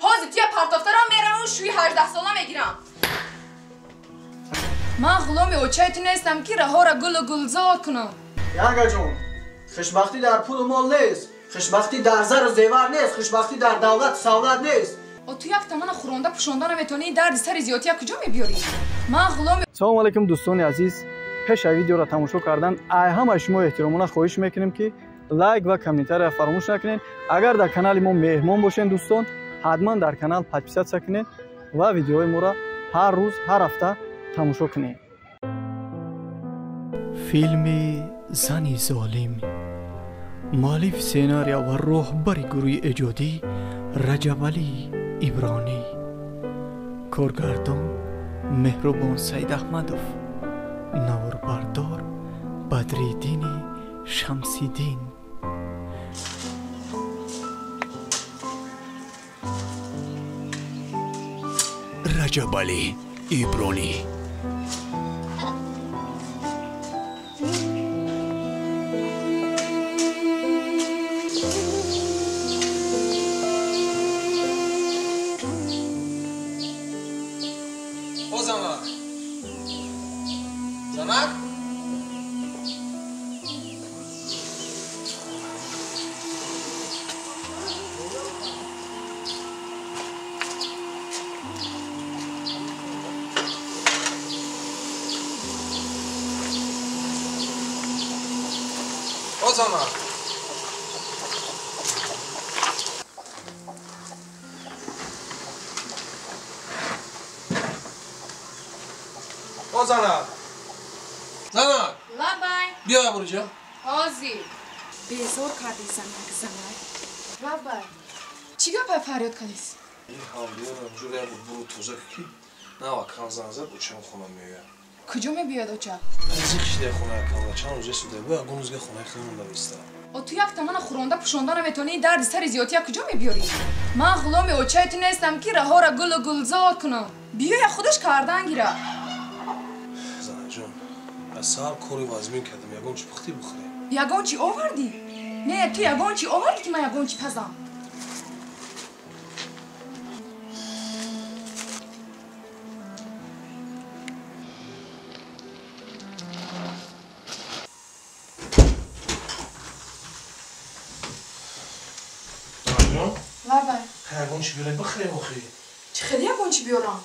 Ҳозир туя партофтарам меравам, шӯи 18 сола мегирам. Ман ғуломи очаи ту нестам, ки раҳора гулу гулзор кунам. Янгаҷон, хушбахтӣ дар пулу мол нест, хушбахтӣ дар зару зевар нест, хушбахтӣ дар давлату савлат нест. О ту як тамана хӯронда пӯшонда наметавонӣ, дарди сари зиёдтия куҷо мебиёрӣ? Ман ғуломи. Салому алайкум, дӯстони азиз. Пеш аз видеоро тамошо кардан ай ҳамаи шумо эҳтиромона хоҳиш мекунем, ки лайк ва комментария фаромӯш накунед. Агар дар канали мо меҳмон бошед, дӯстон, ҳатман дар канал подписаться кунед ва видеоҳои моро ҳар рӯз, ҳар ҳафта тамошо кунед. Филми «Зани золим». Муаллиф сценария ва роҳбари гурӯҳи эҷодӣ Раҷабалӣ Ибронӣ, коргардон Меҳрубон Саидаҳмадов, наворбардор Бадриддини Шамсиддин. Раҷабалӣ Ибронӣ. О, занак! Занак? О, занак! О, занак! Занак! Лабай! Биё, Абуруҷа. Ҳозир. Безор кардӣ, занак, занак. Лабай. Чӣ гапа фарёд кардис? Ин ҳамдиёнам ҷуре буд, буру тоза ки нава кам зан зад, очам хона меояд. Куҷо мебиёд оча? Зиқ шида хона кама, чанд рӯзе суда бо ягон рӯзга хонаи худамон дависта. О ту як тамана хӯронда пӯшонда наметавонӣ, дарди сари зиёдтия куҷо мебиёрӣ? Ман ғуломи очаи ту нестам, ки раҳора гулу гулзор кунам. Биёя худаш кардан гира. Занаҷон, аз саҳар кори вазмин кардам, ягон чӣ пухтӣ бухӯрем. Ягон чӣ овардӣ? Не, ту ягон чӣ овардӣ, ки ман ягон чӣ пазам? Занаҷон? Лабай. Ягон чӣ биёрем бихӯрем охи. Чӣ хеле ягон чӣ биёрам?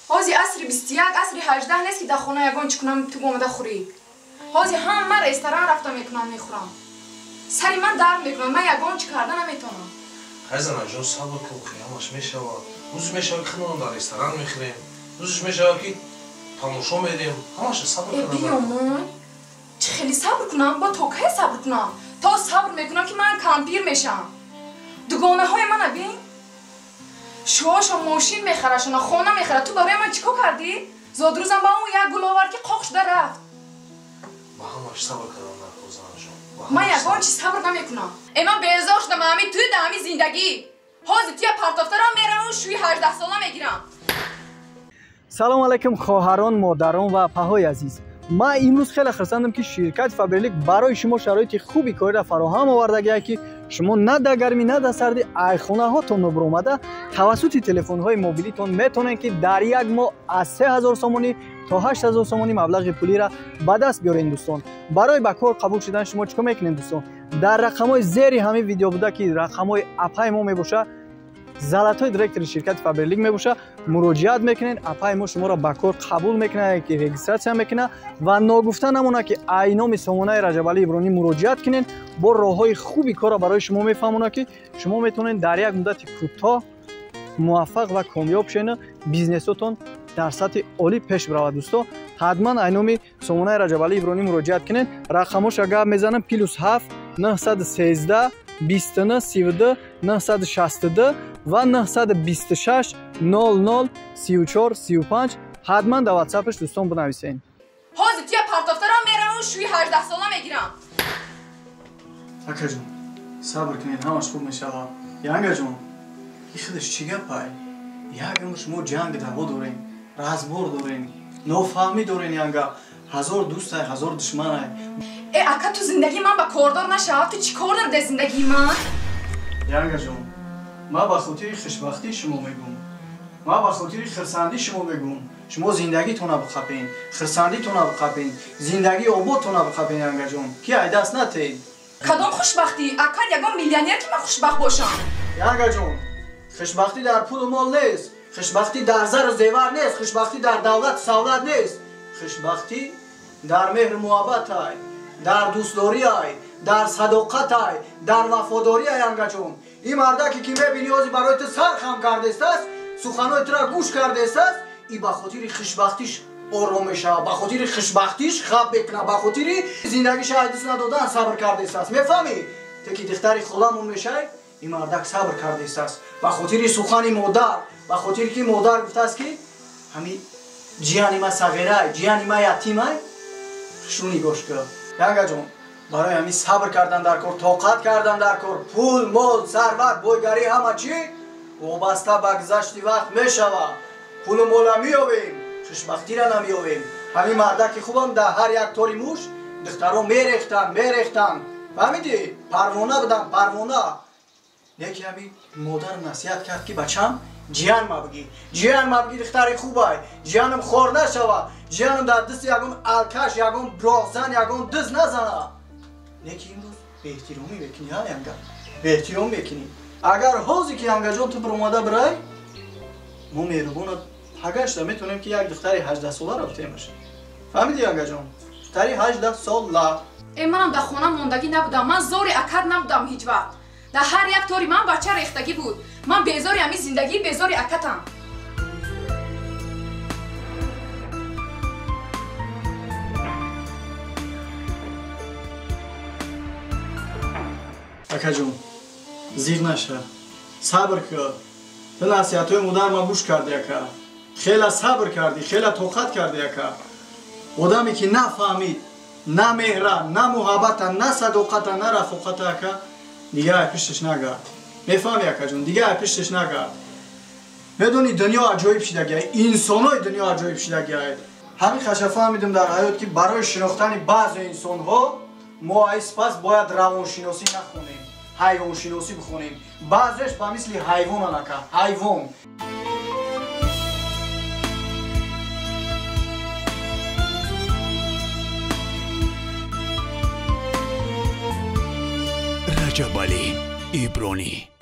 Ҳозир асри 21, асри 18 нест, ки дар хона ягон чӣ кунам, ту омада хӯрӣ. Ҳозир ҳама ресторан рафта мекунам, мехӯрам. Сари ман дард мекунад, ман ягон чӣ карда наметавонам. Хай, занаҷон, сабр кун, охи, ҳамаш мешавад. Рӯзш мешавад, ки худамон дар ресторан мехӯрем. Рӯзш мешавад, ки тамошо мерем. Ҳамаша сабр Э, кардан. биёмон. Чӣ хеле сабр кунам? Бо то кай сабр кунам? То сабр мекунам, ки ман кампир мешавам. Дугонаҳои мана бин. Шуошо мошин мехарашона, хона мехара. Ту барои ман чӣ кор кардӣ? Зодрӯзам ба он як гул овард, ки қоқ шуда рафт. Ба ҳамаш сабр кардан даркор, занаҷон. Ба Ман ҳамаш ягон сабр. чиз сабр намекунам. Э, ман безор шудам ҳами ту да ҳами зиндагӣ. Ҳозир туя партофтарам меравам, шӯи 18 сола мегирам. Салому алайкум, хоҳарон, модарон ва апаҳои азиз. Ман имрӯз хеле хурсандам, ки ширкати Фаберлик барои шумо шароити хуби кориро фароҳам овардагия, ки шумо на дар гармӣ, на дар сардӣ айхонаҳотон нобуромада тавассути телефонҳои мобилитон метавонед, ки дар як моҳ аз 3000 сомонӣ то 8000 сомонӣ маблағи пулиро ба даст биёред. Дӯстон, барои ба кор қабул шудан шумо чӣ кор мекунед? Дӯстон, дар рақамҳои зери ҳамин видео буда, ки рақамҳои апаи мо мебошад, золотой директори ширкати Фаберлик мебошад, муроҷиат мекунед. Апаи мо шуморо ба кор қабул мекунад, ки регистрация мекунад. Ва ногуфта намонад, ки ай номи сомонаи Раҷабалӣ Ибронӣ муроҷиат кунед, бо роҳҳои хуби корро барои шумо мефаҳмонад, ки шумо метавонед дар як муддати кӯтоҳ муваффақ ва комёб шавед, бизнесотон дар сатҳи олӣ пеш биравад. Дӯсто, ҳатман ай номи сомонаи Раҷабалӣ Ибронӣ муроҷиат кунед. Рақамҳоша гап мезанам: +7 913 29 32 962 ва 926 00 34 35. Ҳатман дар ватсапаш, дӯстон, бинависед. Ҳозир туя партофтарам меравам, шӯи 18 сола мегирам. Акаҷон, сабр кунед, ҳамаш хуб мешавад. Янгаҷон, ин худаш чӣ гапай? Як умр шумо ҷанг даъво дорем, разбор дорем, нофаҳмӣ дорем. Янга, ҳазор дӯстай, ҳазор душманай. Э, ака, ту зиндагии ман ба кордор нашав. Ту чӣ кор дори дар зиндагии ман? Янгаҷон. Ман ба хотири хушбахтии шумо мегӯм. Ман ба хотири хурсандии шумо мегӯм. Шумо зиндагитонро биқапен, хурсандитонро биқапен, зиндагии ободтонро биқапен, янгаҷон. Ки ай даст натед. Кадом хушбахтӣ? Акад ягон миллионер ки ман хушбахт бошам. Янгаҷон, хушбахтӣ дар пулу мол нест, хушбахтӣ дар зару зевар нест, хушбахтӣ дар давлату савлат нест. Хушбахтӣ дар меҳру муҳаббатай, дар дӯстдориай, дар садоқатай, дар вафодориай, янгаҷон. Ин мардаке ки мебинӣ ҳозир барои ту сар хам кардестааст, суханои тура гӯш кардестааст, и ба хотири хушбахтиш ором мешавад, ба хотири хушбахтиш хаб мекунад, ба хотири зиндагиша аз даст надодан сабр кардестааст. Мефаҳмӣ? Ту ки духтари холамон мешавӣ, ин мардак сабр кардестааст ба хотири сухани модар, ба хотири ки модар гуфтааст ки ҳами ҷияни ма сағирай, ҷияни ма ятимай, хушрӯ нигоҳш кун. Янгаҷон, барои ҳамин сабр кардан дар кор, тоқат кардан дар кор, пул, мол, сарват, бойгарӣ ҳама чӣ вобаста ба гузашти вақт мешавад. Пулу мола меёвем, хушбахтира намеёвем. Ҳамин мардаки хубам дар ҳар як тори муш духтаро мерехтанд, мерехтанд. Фаҳмидӣ? Парвона буданд, парвона. Неки ҳамин модар насиҳат кард ки бачам ҷиян ма бигӣ, ҷиян ма бигӣ, духтари хубай, ҷиянам хор нашава, ҷиянам дар дасти ягон алкаш, ягон роҳзан, ягон диз назана. Неки имрӯз беэҳтиромӣ мекунӣ, ҳа янга? Беэҳтиром мекунӣ. Агар ҳозир ки янгаҷон ту биромада бирай, мо меҳрубона пагашта метавонем ки як духтари 18 соларо битемаш. Фаҳмидӣ янгаҷон? Духтари 18 сола. Э, манам дар хона мондагӣ набудам, ман зори акад набудам ҳеҷ вақт. Дар ҳар як тори ман бача рехтагӣ буд. Ман безори ҳамин зиндагӣ, безори акатам. Акаҷон, зиғ наша, сабр кун. Ту насиҳатҳои модар ма гӯш кардӣ, ака. Хела сабр кардӣ, хела тоқат кардӣ, ака. Одаме ки нафаҳмид, на меҳра, на муҳаббата, на садоқата, на рафоқата, ака, дигар ай пишташ нагард. Мефаҳмӣ, акаҷон? Дигар ай пишташ нагард. Медонӣ, дунё аҷоиб шидагиай, инсонои дунё аҷоиб шидагиай. Ҳамин хаша фаҳмидем дар ҳаёт ки барои шинохтани баъзе инсонҳо мо ай сипас бояд равоншиносӣ нахонем, ҳайвоншиносӣ бихонем. Баъзеш ба мисли ҳайвонан, ака, ҳайвон. Раҷабалӣ Ибронӣ.